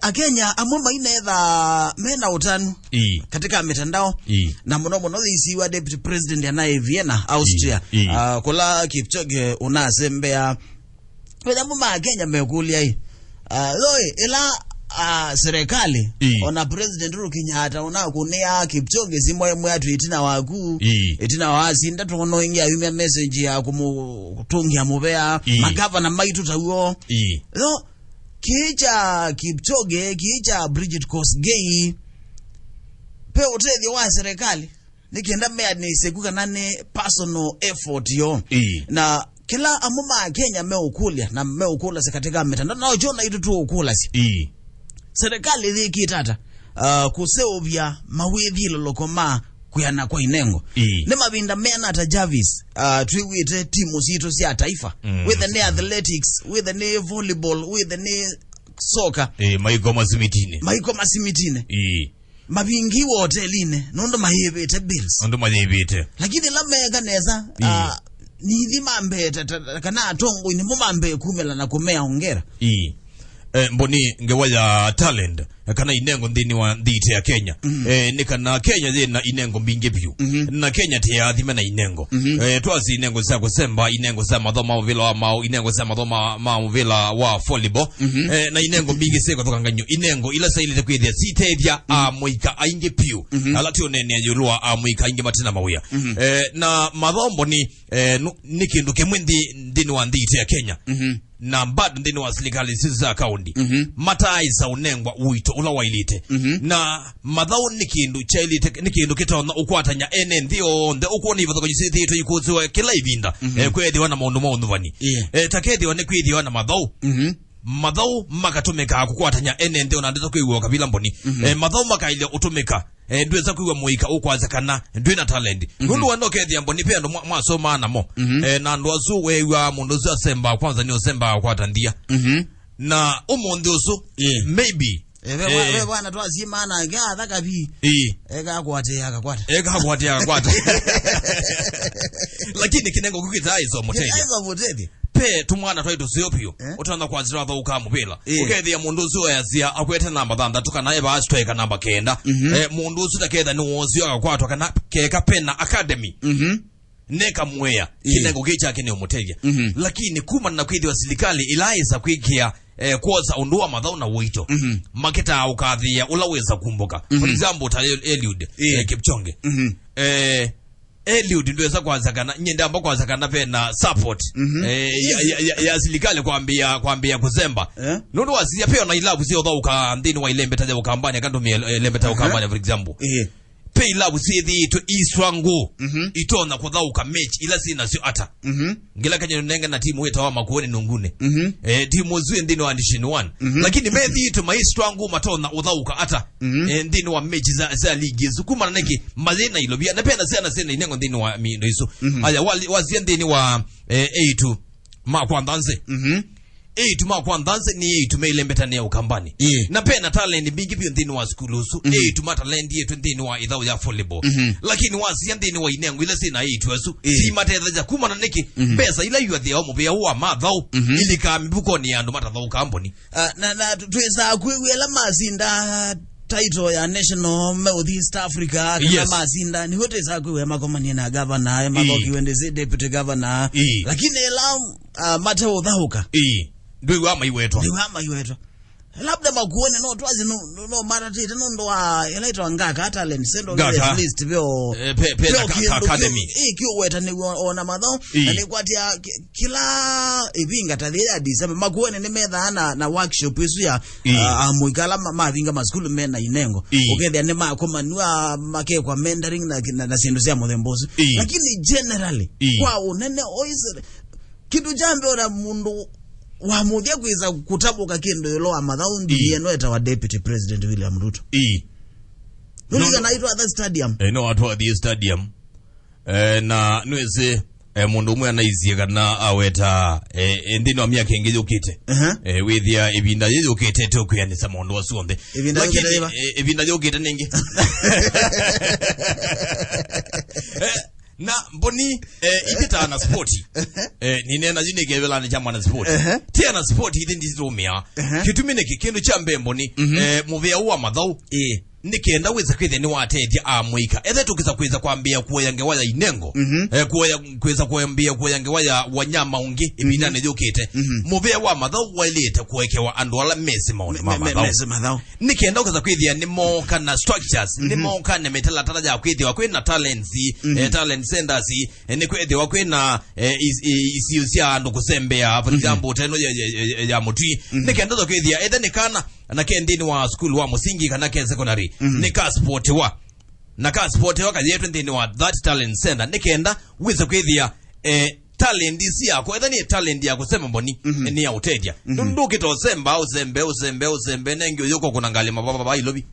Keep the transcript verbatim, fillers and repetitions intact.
Akenya amwe mainetha mena ũtanu Ii. katika mitandao. Ii. Na mũno mũno thĩisiwa Deputy President anaĩ Vienna, Austria. Ii. Ii. Ah, kũla Kipchoge unasembea. Wetha mũ ma Kenya mekũlya ĩ. Ah, thoi, ĩla, ah, serikali, Ii. ona President Uhuru Kenyatta unakũnĩa Kipchoge simũ ĩmwe atwĩ ĩtina waku, Ii. ĩtina wa asinda twono ingi ayumya message ya kũmũtũngia mũvea, Ii. magavana maitũ taw'o. Ii. Thoi, kĩĩ kya Kipchoge, kĩĩ kya Bridget Kosgei, pe ũtethyo wa serikali, nĩ kenda meanĩsye ku kana nĩ personal effort yo. Ii. Na kĩla amwe ma Kenya meũkũlya, na meũkũlasya katika mitandao, na ũkyo naitũ tũũkũlasya. Ii. Serikali ĩthĩkĩte ata, uh, kũseũvya mawĩthyũlũlũko ma kwĩana kwa inengo. Ii. Nĩ mavinda meana ata, Jarvis, uh, twĩw'ĩte timu sitũ sya taifa? Mm. Wĩthe nĩ athletics, wĩthe nĩ volleyball, wĩthe nĩ soka. Ĩĩ, maiko masimitini. Maiko masimitini. Ii. Mavingiwa hotelinĩ, nũndũ mayĩvĩte bills. Nũndũ mayĩvĩte. Lakini ĩla meeka nesa, Ii. ah, nithi mambee ta, ta, ta, kana atongoi nĩmo mambee kumĩla na kũmea ongera. Ii. Eh, mboni ngewa ya talent, eh, kana inengo nthĩnĩ wa nthĩ itũ ya Kenya. Mm. Eh, nĩ kana Kenya yĩna inengo mbingĩ vyũ. Mhm. Na Kenya tĩ athime na inengo. Mhm. Eh, twasi inengo sya kũsemba, inengo sya mathomo ma mũvĩla wa maũ, inengo sya mathomo ma, ma mũvĩla wa volleyball. Mhm. Eh, na inengo mbingĩ sya kũthũkanganyo. Inengo ila syailĩte kwĩthĩa sitethya Mhm. amũika aingĩ vyũ. Mhm. Ala tũneenea ĩũlũ wa amũika aingĩ matena mawĩa. Mhm. Eh, na mathomo nĩ, eh, nu-, nĩ kĩndũ kĩmwe nthĩ, nthĩnĩ wa nthĩ itũ ya Kenya. Mhm. Na bado nthĩnĩ wa silikalĩ isu sya kaunti, Mhm. mataaĩsa ũnengwa ũito ũla wailĩte. Mhm. Na mathaũ nĩ kĩndũ kyailĩte, nĩ kĩndũ kĩtonya ũkwatany'a ene nthĩ yonthe. Ũkwona ivathũkany'o syĩthĩĩtwe ikũsĩwa kĩla ĩvinda, Mhm. eh, kwethĩwa na maũndũ ma ũnyuvani. Yeah. Eh, ta kethĩwa nĩ kwĩthĩwa na mathaũ. Mhm. Mathaũ makatũmĩkaa kũkwatany'a ene nthĩ ona ndĩsa kwĩw'a o kavila mboni. Mhm. Eh, mathaũ makaĩlya ũtũmĩka Eh, ndwĩsa kwĩw'a mũika ũkwasya kana ndwĩ na talent. Mhm. Nũndũ wenda ũkethĩa mboni ve andũ mwa-, mwasomaa namo. Mhm. Eh, na andũ asu weew'aa mũndũ ũsu asembaa kwanza nĩ ũsembaa kwata nthia. Mhm. Na ũmũnthĩ ũsu, Yeah. maybe, Eh, ve wa-, eh, ve wana twasie maana ake atha kavi. Ĩĩ. Eka akwate, akakwata. Eka akwate, akakwata. Lakini kĩnengo kĩu kĩtaaĩsa ũmũtethya. Kĩtaaĩsa ũmũtethya. Pe tũmwana twaĩ tũseo vyũ, Eh? ũtonya kwasĩla athaũkaa mũvĩla. Eh. Ũkethĩa mũndũ ũsu easya akwete namba thanthatũ kana e vaa strike namba kenda. Mhm. Eh, mũndũ ũsu taketha nĩwoosio akakwatwa kana keka pena academy. Mhm. Neka mwĩa, Eh. kĩnengo kĩ kyake nĩ ũmũtethya. Mhm. Lakini kumana na kwĩthĩwa silikalĩ ĩlaaĩsa kwĩkĩa, eh, kwosa ũndũ wa mathaũ na ũito, Mhm. makĩtaa ũkathĩĩa ũla wĩsa kumbũka. For Mhm. example, ta El-, Eliud, Eh. eh, Kipchoge. Mhm. Eh, Eliud ndwesa kwanza kana, nye ndamba kwanza kana ve na support, Mhm. eh, ya, ya, ya, ya silikalĩ kwambia, kwambia kũsemba. Eh? Nũndũ wasisya peo na ilavu sya ũthaũka nthĩnĩ wa ilembeta ya ũkambani, akandũmia ilembeta ya Aha. ũkambani, for example. Eh. Pe ilavu syĩthĩĩtwe iswangu, Mhm. itona kũthaũka mechi ila syĩ nasyo ata. Mhm. Ngila kanya nenge na timu wĩtawa Makueni Nungune. Mhm. Eh, timu ũsu ĩ nthĩnĩ wa Division one. Mhm. Lakini methĩĩtwe maiswangu matona ũthaũka ata. Mhm. Eh, nthĩnĩ wa mechi za, za ligi ĩsu. Kumana nĩkĩ, mayĩ na ilovia. Na pena syana syĩ na inengo nthĩnĩ wa mindo isu. Mhm. Aya, wali-, wasia nthĩnĩ wa, eh, eitu ma kwa nthanzĩ. Mhm. Eitu ma kwa nthanzĩ nĩ eitu meilembetania ũkambani. Ĩĩ. Na pena talent mbingĩ vyũ nthĩnĩ wa sukulu ũsu. Mhm. Eitu ma talent yetu nthĩnĩ wa ĩthaũ ya volleyball. Mhm. Lakini wasia nthĩnĩ wa inengo ila syĩ na eitu asu, Ĩĩ. simatethasya kumana nĩkĩ, Mhm. mbesa ila iũathĩawa mũvĩa ũũ wa mathaũ, Mhm. ilikaa mĩvukonĩ ya andũ matathaũkaa mboni. Ah, na, na tu-, twĩsaa kwĩw'a ĩla masinda title ya national me ũthi East Africa, kana Yes. masinda, nĩw'o twĩsaa kwĩw'a makomanie na governor, e mathokiwe Ĩĩ. ndĩsĩ deputy governor. Ĩĩ. Lakini ĩla, ah, mate ũthaũka. Ĩĩ. Ndwĩw'aa maiwetwa. Ndwĩw'aa maiwetwa. Labda Makueni no twasi no, no, no matatĩte nũndũ wa ĩla ĩtawa Ngaka Talent Center, Ngaka. At least veo, Eh, pe-, pe veo na ka-, kĩndũ ka-, academy. Kĩu, ĩĩ, kĩũwetanĩw'a ona mathaũ, Ĩĩ. na nĩkwatia ki-, kĩla ĩvinga ta thĩ ya December, Makueni nĩmethaa na, na workshop ĩsu ya, Ĩĩ. ah, amũika ala ma-, mavinga masukulu me na inengo. Ĩĩ. Ũkethĩa nĩmakomanw'a makekwa mentoring na, na, na syĩndũ sya mũthemba ũsu. Ĩĩ. Lakini generally, Ĩĩ. kwa ũnene, oise, kĩndũ kya mbee ona mũndũ wa mũthya kwĩsa kũtavũka kĩndũ ĩũlũ wa mathaũ nthĩ Ĩĩ. ĩno etawa Deputy President William Ruto. Ĩĩ. Nũlika No, no. naitwa the stadium. Eh, no atwathie stadium. Eh, na nwĩsĩ, eh, mũndũ ũmwe anaisie kana aweta, eh, eh, nthĩnĩ wa myaka ĩngĩ yũkĩte. Aha. Eh, wĩthĩa ĩvinda yĩ yũkĩte tũkwĩanĩsa maũndũ asu onthe. Ĩvinda Lakini, yũkĩte yĩva? Eh, ĩvinda yũkĩte nĩngĩ. Eh, Na Mboni, eh, ithe ta ana sport. Eh, nineena yu nĩ kĩvĩlanĩ kya mwana sport. Ehe. Ti ana sport ithe nditũmĩa. Ehe. Kĩtumi nĩkĩ, kĩndũ kya mbee Mboni, mhm, eh, mũvĩa ũũ wa mathaũ. Ĩĩ. Nĩ kenda wĩsa kwĩthĩa nĩwatethya amũika. Ethe tũkĩsa kwĩsa kwambĩĩa kuoya ngewa ya inengo. Mhm. Eh, kuoya, kwĩsa kwambĩĩa kuoya ngewa ya wanyama ũngĩ ĩvindanĩ yũkĩte. Mhm. Mũvĩa wa mathaũ waĩlĩte kũekewa andũ ala mesĩ maũndũ ma, me, me, mathaũ. Mesĩ mathaũ. Nĩ kenda ũkĩsa kwĩthĩa nĩ mooka na structures, mhm, nĩ mooka na mĩtalatala ya kwĩthĩwa kwĩ na talents, mhm, eh, talent centers, eh, nĩ kwĩthĩwa kwĩ na, eh, is-, i-, isio sya andũ kũsembea, for, mhm, example, ta ĩno ya, ya, ya, ya mũtwi. Mhm. Nĩ kenda ũkĩthĩa, ethe nĩ kana, na ke nthĩnĩ wa sukulu wa mũsingi kana ke secondary, mhm, nĩ ka sportiwa. Na ka sportiwa kayetwe nthĩnĩ wa that talent center, nĩ kenda wĩse kwĩthĩa, eh, talent isi yako, etha nĩ talent ya kũsema Mboni, mhm, nĩ ya ũtethya. Mhm. Ndũkĩta ũsemba, ũsembe, ũsembe, ũsembe, nengi ũyũko kuna ngalĩ mababa ba ilovi.